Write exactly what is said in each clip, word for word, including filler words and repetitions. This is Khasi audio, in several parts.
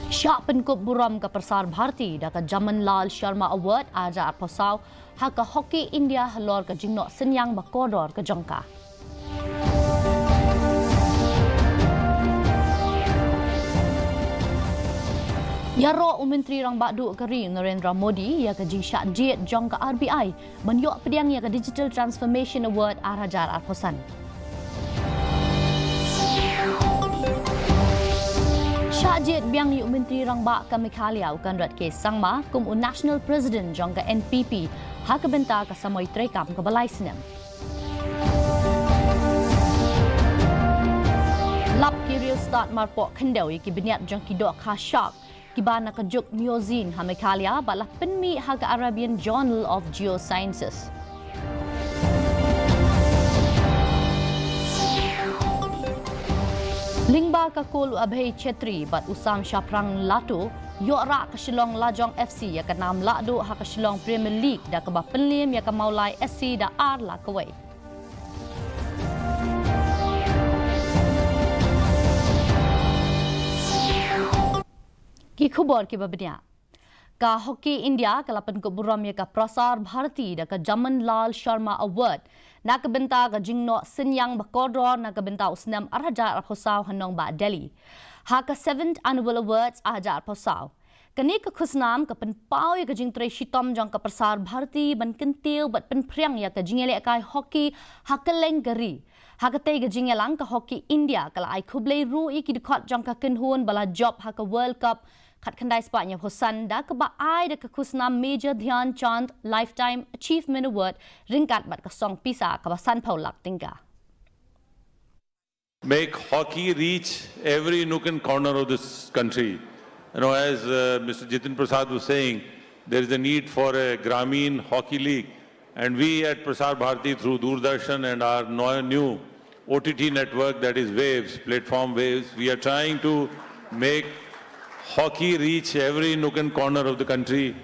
Shah pynkup burom ka Prasar Bharati da ka Jaman Lal Sharma Award ar hajar arphew saw ha ka Hockey India halor ka jingnoh synñiang ba kordor ka jong ka. Ïaroh u Myntri Rangbah Duh ka ri Narendra Modi ïa ka jingshah jied jong ka R B I ban ïoh pdiang ïa ka Digital Transformation Award ar hajar arphew san. Shah jied biang ïa u Myntri Rangbah ka Meghalaya u Conrad K Sangma kum u National President jong ka N P P ha ka bynta ka samoi treikam kaba lai snem. Lap ki riewstad marpoh khyndew ïa ki bniat jong ki dohkha shark kiba na ka juk Miocene ha Meghalaya ba la pynmih ha ka Arabian Journal of Geosciences. Lyngba ka kol u Abhay Chetri bad u Sam Shaphrang Lato, ïoh rah ka Shillong Lajong F C ïa ka nam lahduh ha ka Shillong Premier League da kaba pynliem ïa ka Mawlai S C da ar la kawei. Ki khubor kiba bniah. Ka Hockey India ka la pynkup burom ïa ka Prasar Bharati da ka Jaman Lal Sharma Award na ka bynta ka jingnoh synñiang ba kordor na ka bynta u snem ar hajar arphew saw ha nongbah Delhi, ha ka seventh Annual Awards ar hajar arphew saw. Kane ka khusnam ka pynpaw ïa ka jingtrei shitom jong ka Prasar Bharati ban kyntiew bad pynphriang ïa ka jingïalehkai hockey ha kylleng ka ri. Ha katei ka jingïalang ka Hockey India ka la ai khublei ruh ïa ki dkhot jong ka kynhun ba la jop ha ka World Cup khatkhyndai spah hynñiewphew san da kaba ai da ka khusnam Major Dhyan Chand Lifetime Achievement Award ryngkat bad ka song pisa kaba sanphew lak tyngka. Make hockey reach every nook and corner of this country. You know, as uh, Mister Jitin Prasad was saying, there is a need for a Grameen Hockey League. And we at Prasar Bharati, through Doordarshan and our no- new O T T network, that is Waves, platform Waves, we are trying to make hockey reach every nook and corner of the country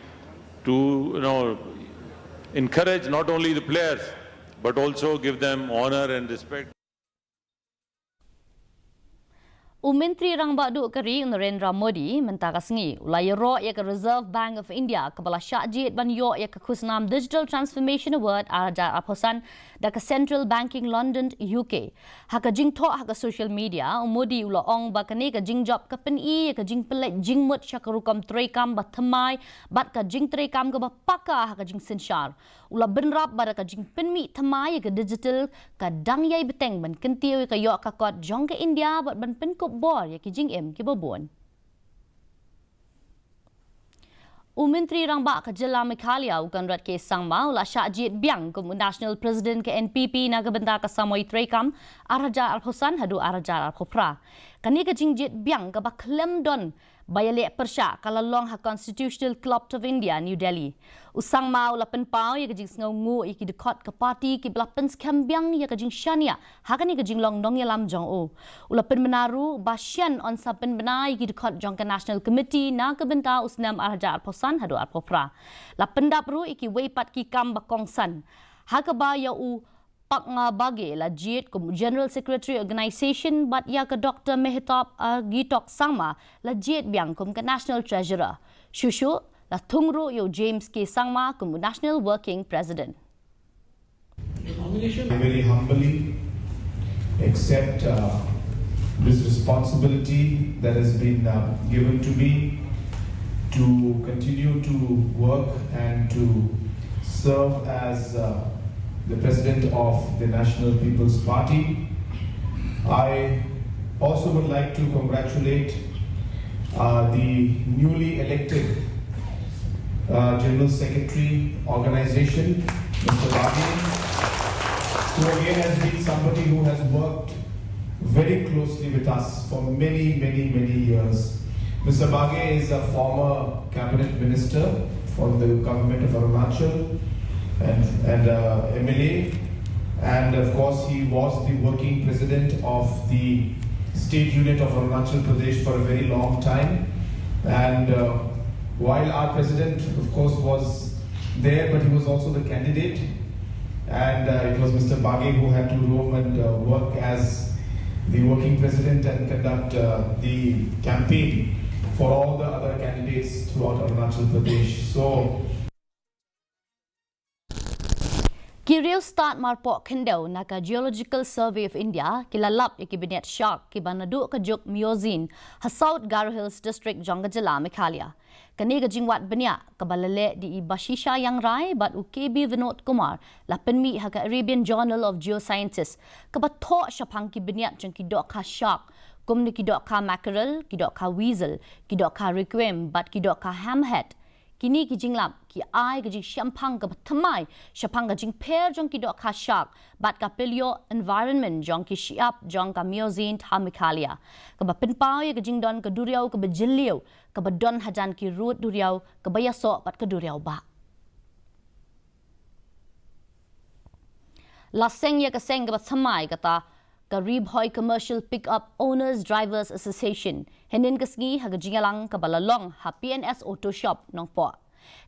to, you know, encourage not only the players, but also give them honor and respect. U Myntri Rangbah Duh ka ri u Narendra Modi mynta ka sngi u la ïaroh ïa ka Reserve Bank of India kaba la shah jied ban ïoh ïa ka khusnam Digital Transformation Award ar hajar arphew san da ka Central Banking London, U K. Ha ka jingthoh ha ka social media, u Modi u la ong ba kane ka jingjop ka pyni ïa ka jingpynleit jingmut sha ka rukom treikam ba thymmai bad ka jingtreikam kaba paka ha ka jingsynshar. U la bynrap ba da ka jingpynmih thymmai ïa ka digital ka dang ïai bteng ban kyntiew ïa ka ïoh ka kot jong ka India bad ban pynkup bor ïa ki jingim kiba bun. U Myntri Rangbah ka Jylla Meghalaya u Conrad K Sangma u la shah jied biang kum u National President ka N P P na ka bynta ka samoi treikam ar hajar arphew san haduh ar hajar arphew phra. Kane ka jingjied biang kaba khlem don ba ïaleh pyrshah ka la long ha Constitutional Club of India, New Delhi. U Sangma u la pynpaw ïa ka jingsngewnguh ïa ki dkhot ka party kiba la pynskhem biang ïa ka jingshaniah ha kane ka jinglong nongïalam jong u. U la pynbna ruh ba shen yn sa pynbna ïa ki dkhot jong ka National Committee na ka bynta u snem ar hajar arphew san haduh arphew phra. La pyndap ruh ïa kiwei pat ki kam ba kongsan, ha kaba ïa u Pagma Barge la jied kum General Secretary Organisation bad ïa ka Doctor Mehtab Agitok Sangma la jied biang kum ka National Treasurer. Shuh shuh la thung ruh ïa u James K Sangma kum u National Working President. I very humbly accept uh, this responsibility that has been uh, given to me to continue to work and to serve as uh, the President of the National People's Party. I also would like to congratulate uh, the newly elected uh, General Secretary Organization, Mister Barge, who again has been somebody who has worked very closely with us for many, many, many years. Mister Barge is a former cabinet minister from the government of Arunachal and, and uh, M L A. And of course, he was the working president of the state unit of Arunachal Pradesh for a very long time. And uh, while our president, of course, was there, but he was also the candidate. And uh, it was Mister Barge who had to roam and uh, work as the working president and conduct uh, the campaign. for all the other candidates throughout Arunachal Pradesh. So, Ki riewstad marpoh khyndew na ka Geological Survey of India ki la lap ïa ki bniat shark kiba naduh ka juk Miocene ha South Garo Hills District jong ka jylla Meghalaya. Kane ka jingwad bniah kaba la leh da i Bashisha Yangrai bad u K B Vinod Kumar la pynmih ha ka Arabian Journal of Geosciences, kaba thoh shaphang ki bniat jong ki dohkha shark, kum na ki dohkha mackerel, ki dohkha weasel, ki dohkha requiem bad ki dohkha hammerhead. Kine ki jinglap ki ai ka jingshemphang kaba thymmai shaphang ka jingpher jong ki dohkha shark bad ka paleo environment jong ki shyiap jong ka Miocene ha Meghalaya, kaba pynpaw ïa ka jingdon ka duriaw kaba jylliew kaba don hajan ki rud duriaw kaba ïasoh bad ka duriaw bah. La seng ïa ka seng kaba thymmai kata ka Ri Bhoi Commercial Pickup Owners Drivers Association hynnin ka sngi ha ka jingïalang kaba la long ha P N S Auto Shop Nongpoh.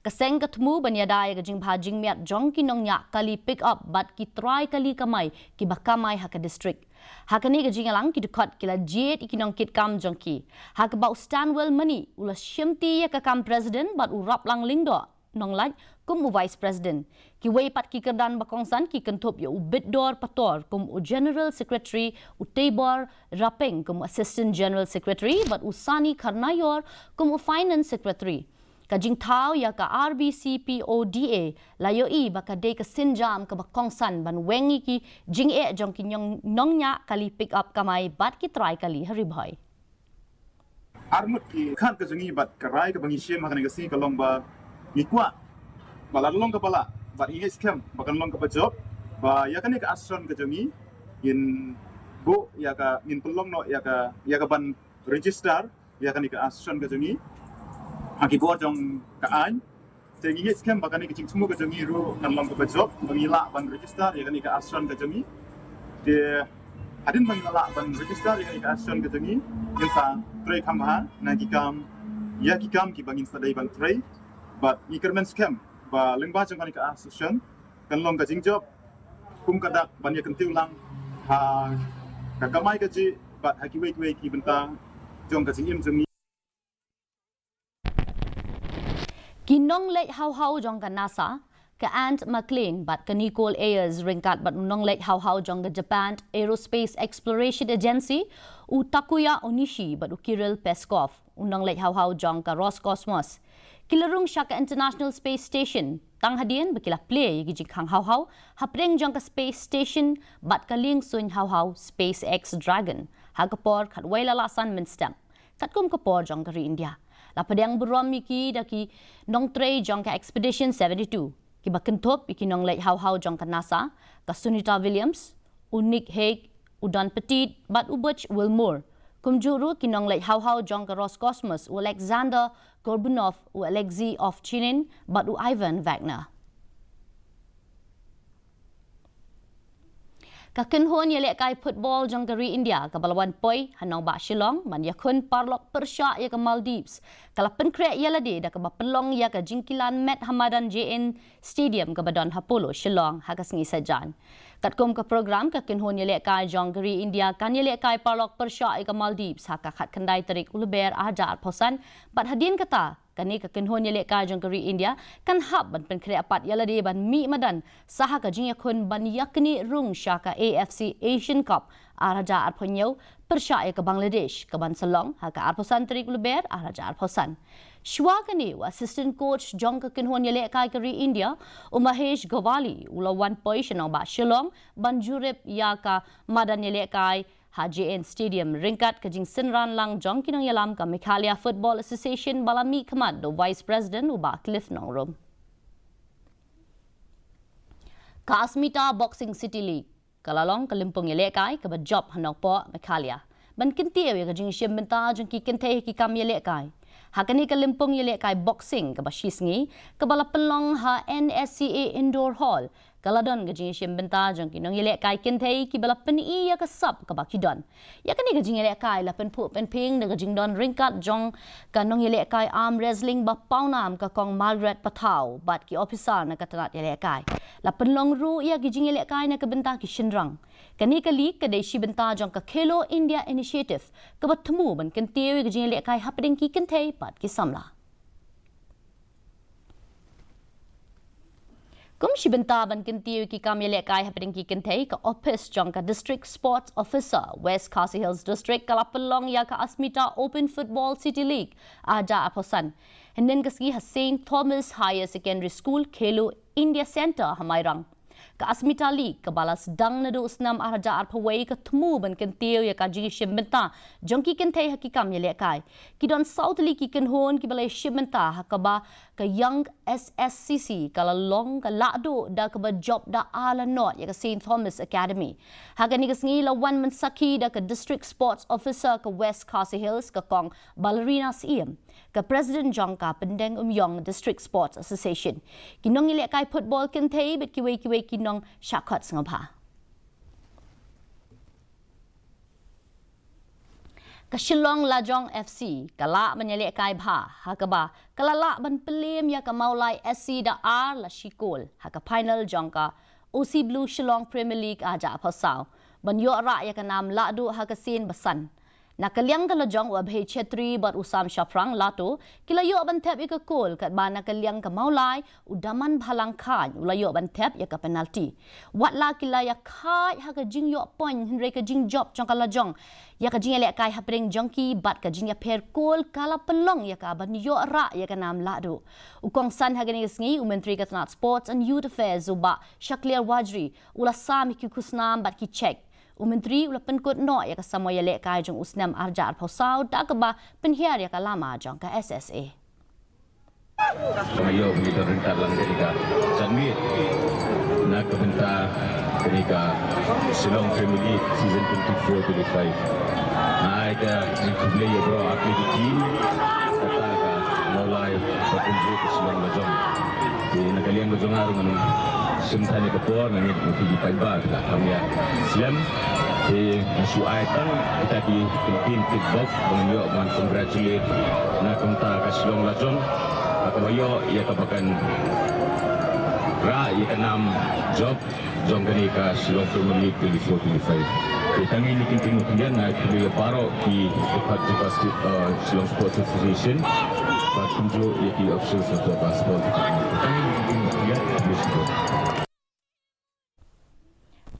Ka seng ka thmu ban ïada ïa ka jingbha jingmiat jong ki nongñiah kali pickup bad ki trai kali kamai kiba kamai ha ka district. Ha kane ka jingïalang ki dkhot ki la jied ïa ki nongkitkam jong ki, ha kaba u Stanwell Mani u la shimti ïa ka kam president bad u Raplang Lyngdoh Nonglait kum u vice president. Kiwei pat ki kyrdan ba kongsan ki kynthup ïa u Bitdor Pator kum u general secretary, u Teibor Rapeng kum u assistant general secretary bad u Sani Kharnaior kum u finance secretary. Ka jingthaw ïa ka R B C P O D A la ïohi ba ka dei ka sienjam kaba kongsan ban weng ïa ki jingeh jong ki nong-, nongñiah kali pickup kamai bad ki trai kali ha Ri Bhoi. Arngut ki khat ka jong ngi bad ka rai kaba ngi shim ha kane ka sngi ka long ba ngi kwah ba lada long kaba lah bad ngi ngeit skhem ba kan long kaba jop, ba ïa kane ka association ka jong ngi ngin buh ïa ka, ngin pynlong noh ïa ka, ïa ka ban register ïa kane ka association ka jong ngi ha ki bor jong ka aiñ. Te ngi ngeit skhem ba kane ka jingthmu ka jong ngi ruh kan long kaba jop ba ngi lah ban register ïa kane ka association ka jong ngi. Te hadien ba ngi lah ban register ïa kane ka association ka jong ngi, ngin sa trei kham bha na ki kam, ïa ki kam kiba ngin sa dei ban trei. Bad ngi kyrmen skhem ba lyngba jong kane ka association kan long ka jingjop kum ka dak ban ïa kyntiew lang ha ka kamai kajih bad ha kiwei kiwei ki bynta jong ka jingim jong ngi. Ki nongleit hawhaw jong ka NASA, ka Anne McClain bad ka Nicole Ayers ryngkat bad u nongleit hawhaw jong ka Japan Aerospace Exploration Agency, u Takuya Onishi bad u Kirill Peskov, u nongleit hawhaw jong ka Roscosmos, ki la rung sha ka International Space Station tang hadien ba ki la plie ïa ki jingkhang hawhaw hapdeng jong ka space station bad ka liengsuiñ hawhaw SpaceX Dragon ha ka por khatwei la lah san mynstep, katkum ka por jong ka ri India. La pdiang burom ïa ki da ki nongtrei jong ka Expedition seventy-two, kiba kynthup ïa ki nongleit hawhaw jong ka NASA, ka Sunita Williams, u Nick Hague, u Don Petit bad u Butch Wilmore. Kumjuh ruh ki nongleit hawhaw jong ka Roscosmos, u Alexander Gorbunov, u Alexei Ovchinin bad u Ivan Wagner. Ka kynhun ïalehkai football jong ka ri India kaba la wan poi ha nongbah Shillong ban ïakhun paralok pyrshah ïa ka Maldives ka la pynkhreh ïalade da kaba pynlong ïa ka jingkilan met ha madan J N Stadium kaba don ha Polo Shillong ha ka sngi Saitjaiñ. Katkum ka program, ka kynhun ïalehkai jong ka ri India kan ïalehkai paralok pyrshah ïa ka Maldives ha ka khatkhyndai tarik u Lber arhajar arphew san, bad hadien kata kane ka kynhun ïalehkai jong ka ri India kan hap ban pynkhreh pat ïalade ban mih madan sa ha ka jingïakhun ban ïaknieh rung sha ka A F C Asian Cup arhajar arphew hynñiew pyrshah ïa ka Bangladesh, kaban sa long ha ka arphew san tarik u Lber arhajar arphew san. Shuwa kane, u assistant coach jong ka kynhun ïalehkai ka ri India, u Mahesh Gawali, u la wan poi sha nongbah Shillong ban jurip ïa ka madan ïalehkai ha J N Stadium ryngkat ka jingsynran lang jong ki nongïalam ka Meghalaya Football Association ba la mihkhmat da u Vice President u Bah Cliff Nongrum. Ka Asmita Boxing City League ka la long ka lympung ïalehkai kaba jop ha Nongpoh, Meghalaya, ban kyntiew ïa ka jingshim bynta jong ki kynthei ha ki kam ïalehkai. Ha kane ka lympung ïalehkai boxing kaba shisngi kaba la pynlong ha N S C A Indoor Hall, Ka la don ka jingïashim bynta jong ki nongïalehkai kynthei kiba la pyni ïa ka sap kaba ki don. Ïa kane ka jingïalehkai la pynphuh pynphieng da ka jingdon ryngkat jong ka nongïalehkai arm wrestling ba pawnam ka Kong Margaret Pathaw bad ki ophisar na ka tnat ïalehkai. La pynlong ruh ïa ki jingïalehkai na ka bynta ki shynrang. Kane ka league ka dei shi bynta jong ka Khelo India Initiative kaba thmu ban kyntiew ïa ka jingïalehkai hapdeng ki kynthei bad ki samla. Kum shi bynta ban kyntiew ïa ki kam ïalehkai hapdeng ki kynthei, ka ophis jong ka District Sports Officer West Khasi Hills District ka la pynlong ïa ka Asmita Open Football City League arhajar arphew san. Hynnin ka sngi ha Saint Thomas Higher Secondary School, Khelo India Centre ha Mairang. Ka Asmita League kaba la sdang naduh u snem arhajar arphew wei ka thmu ban kyntiew ïa ka jingïashim bynta jong ki kynthei ha ki kam ïalehkai. Ki don saw tylli ki kynhun kiba la ïashim bynta ha kaba ka Young S S C C ka la long ka lahduh da kaba jop da ar la nod ïa ka Saint Thomas Academy. Ha kane ka sngi la wan ban sakhi da ka District Sports Officer ka West Khasi Hills, ka Kong Ballerina Syiem, ka President jong ka Pyndengumiong District Sports Association, ki nongïalehkai football kynthei bad kiwei kiwei ki nongshah khot sngewbha. Ka Shillong Lajong F C ka lah ban ïalehkai bha ha kaba ka la lah ban pynliem ïa ka Mawlai S C da ar la shi kol ha ka final jong ka O C Blue Shillong Premier League arhajar arphew saw ban ïoh rah ïa ka nam lahduh ha ka sien ba san. Na ka liang ka Lajong, u Abhay Chhetri bad u Sam Shaphrang Lato ki la ïoh ban thep ïa ka kol, katba na ka liang ka Mawlai, u Daman Bhalang Khain u la ïoh ban thep ïa ka penalty. Wat la ki la ïa khaid ha ka jingïoh point, hynrei ka jingjop jong ka Lajong ïa ka jingïalehkai hapdeng jong ki bad ka jingïapher kol ka la pynlong ïa ka ban ïoh rah ïa ka nam lahduh. U kongsan ha kane ka sngi u Myntri ka tnat Sports and Youth Affairs, u Bah Shakliar Warjri, u la sam ïa ki khusnam bad ki cheque. U Myntri u la pynkut noh ïa ka samoi ïalehkai jong u snem arhajar arphew saw da kaba pynhiar ïa ka lama jong ka S S A. Ka ïoh bynta ryngkat lang kane ka jingmih na ka bynta kane ka Shillong Premier League season twenty-four twenty-five. Nga ai ka jingkhublei ïa baroh artylli ki team, kata ka Mawlai bad kumjuh ka Shillong Lajong. Te na ka liang ka jong nga ruh ngan shim than ïa ka por, ngan ïa ki paidbah ki la kham ïa slem. Te nga shu ai tang kita ki kyntien feedback ba ngan ïoh ban congratulate na ka bynta ka Shillong Lajong ha kaba ïoh ïa kaba kan rah ïa ka nam jop jong kane ka Shillong Premier League twenty-four twenty-five. Te tang ïa kine ki kyntien khyndiat, nga khublei ïa baroh ki dkhot jong ka Shillong Sports Association bad kumjuh ïa ki officials na ka sport. Te tang ïa kine ki kyntien khyndiat, khublei shibun.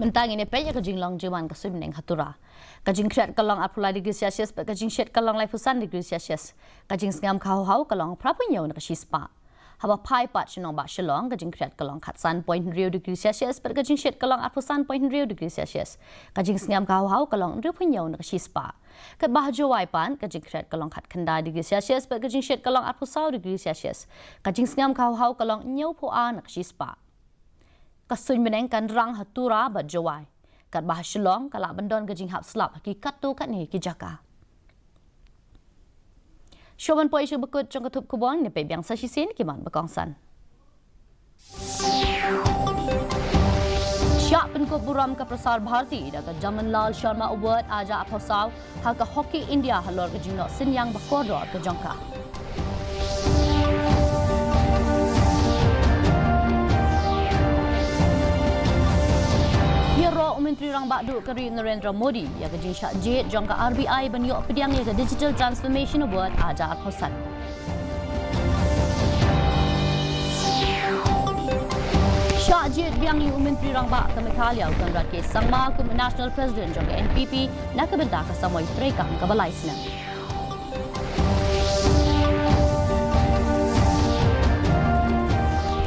Mynta ngin ïa peit ïa ka jinglong jingwan ka suiñ bneng ha Tura. Ka jingkhriat ka long arphew lai degree Celsius bad ka jingshit ka long laiphew san degree Celsius. Ka jingsngem ka hawhaw ka long phraphew hynñiew na ka shispah. Haba phai pat sha nongbah Shillong, ka jingkhriat ka long khatsan point hynriew degree Celsius bad ka jingshit ka long arphew san point hynriew degree Celsius. Ka jingsngem ka hawhaw ka long hynriewphew hynñiew na ka shispah. Katba ha Jowai pat, ka jingkhriat ka long khatkhyndai degree Celsius bad ka jingshit ka long arphew saw degree Celsius. Ka jingsngem ka hawhaw ka long hynñiewphew ar na ka shispah. Ka suiñ bneng kan rang ha Tura bad Jowai. Katba ha Shillong ka lah ban don ka jinghap slap ha ki katto katne ki jaka. Shuwa ban poi sha ba kut jong ka thup khubor, ngin ïa peit biang sa shisien ki mat ba kongsan. Shah pynkup burom ka Prasar Bharati da ka Daman Lal Sharma Award arhajar arphew saw ha ka Hockey India halor ka jingnoh synñiang ba kordor ka jong ka. Ïaroh u Myntri Rangbah Duh ka ri Narendra Modi ïa ka jingshah jied jong ka R B I ban ïoh pdiang ïa ka Digital Transformation Award arhajar arphew san. Shah jied biang ïa u Myntri Rangbah ka Meghalaya u Conrad K Sangma kum u National President jong ka N P P na ka bynta ka samoi treikam kaba lai snem.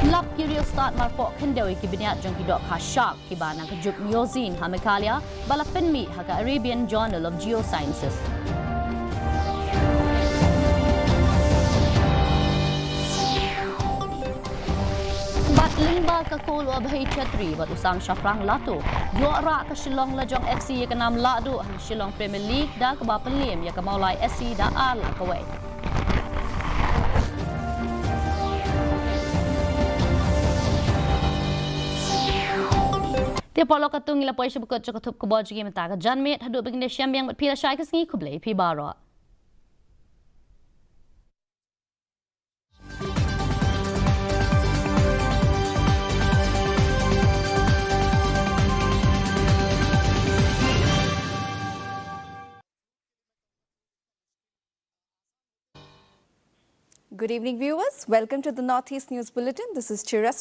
Lap ki riewstad marpoh khyndew ïa ki bniat jong ki dohkha shark kiba na ka juk Myozine ha Meghalaya ba la pynmih ha ka Arabian Journal of Geosciences. Bad lyngba ka kol u Abhay Chhetri bad u Sam Shaphrang Lato, ïoh rah ka Shillong Lajong F C ïa ka nam lahduh ha ka Shillong Premier League da kaba pynliem ïa ka Mawlai S C da ar la kawei. Te paralok, katto ngi la poi sha ba kut jong ka thup khubor jong ngi mynta ka janmiet. Haduh ba ngin ïashem biang bad phi lashai ka sngi, khublei phi baroh. Good evening, viewers. Welcome to the Northeast News Bulletin. This is Chirasmi.